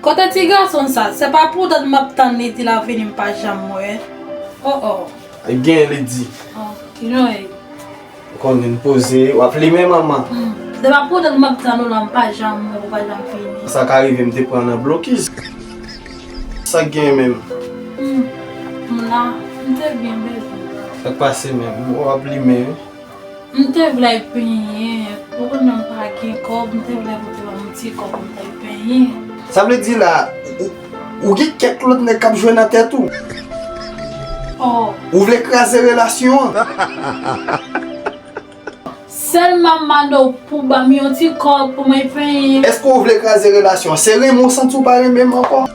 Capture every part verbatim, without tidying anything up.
Kote ti gason sa? Se pa pou dat m ap tann li di l ap vini, m pa janm wè. Oh, oh. Gen li di. Oh, you know it. Konnen poze, w ap limen manman. Hmm. Se pa pou dat m ap tann ou la, m pa janm wè, ou pa janm vini. Sa ka rive m te pran nan blokis. Sa k gen menm? Hmm. M la, m te byen bezwen. Sa k pase menm? M wè w ap limen wi. M te vle al penyen, ou konnen m pa gen kòb, m te vle pou te ban m yon ti kòb pou m t al penyen. Sa vle di la, ou, ou gen kèk lòt nèg k ap jwe nan tèt ou? Oh. Ou vle kraze relasyon an? Sèlman m mande w pou ban m yon ti kòb pou mwen penyen. Èske w vle kraze relasyon an? Se renmen w santi w pa renmen m ankò?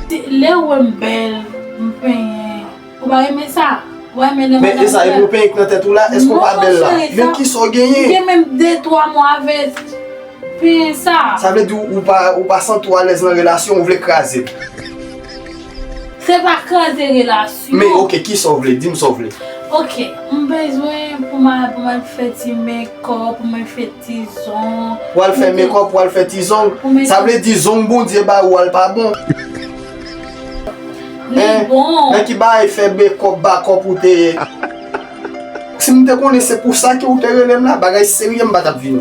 Lè w wè m bèl, m penyen. Ou pa renmen sa? Ou pa renmen lè madanm fè. Men e sa, epi w penyen k nan tèt ou la, èske w pa bèl la? Men kisa w genyen? M gen menm de twa mwa avè penyen sa. Sa vle di ou pa, ou pa santi w alèz nan relasyon, ou vle kraze l? Se pa kraze relasyon. Men oke, kisa w vle? Di m sa w vle. Oke, m bezwen pou m al, pou m al fè ti mekòp, pou m al fè ti zong. W al fè mekòp, w al fè ti zong? Sa vle di zong Bondye ba ou a l pa bon? Li bon. Nan ki bagay fè bekòp bakòp ou te ye? Si m te konnen se pou sa ke ou te rele m la, bagay serye m pa t ap vini.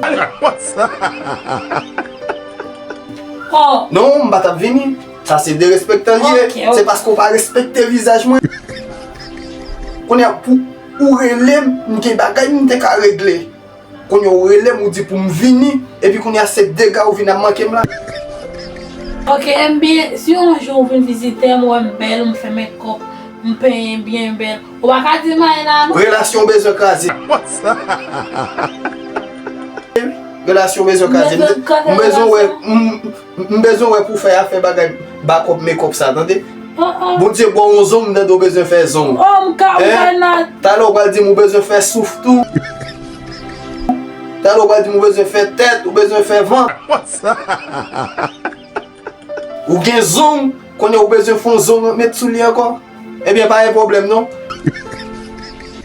Oh. Non, m pa t ap vini. Sa se derespektan l ye. Se paske w pa respekte vizaj mwen. Kounye a, pou ou rele m, m gen bagay m te ka regle. Kounye a ou rele m, ou di pou m vini, epi kounye a se dega ou vin ap manke m la. Ok, M B, si yon jou ou vin vizite m, ou wè m bèl, m fè mekòp, m penyen byen bèl, ou pa ka di m anyen la non. Relasyon w bezwen kraze. Relasyon w bezwen kraze. M bezwen wè, m, m bezwen wè pou fè afè bagay bakòp mekòp sa, tande? Bondye ba w yon zong, m tande w bezwen fè zong. Oh, m ka, m ka nan. Talè w pral di m ou bezwen fè souf tou. Talè w pral di m ou bezwen fè tèt, ou bezwen fè vant. Ou gen zong, kounye a ou bezwen fè yon zong met sou li ankò. Ebyen, pa gen pwoblèm non.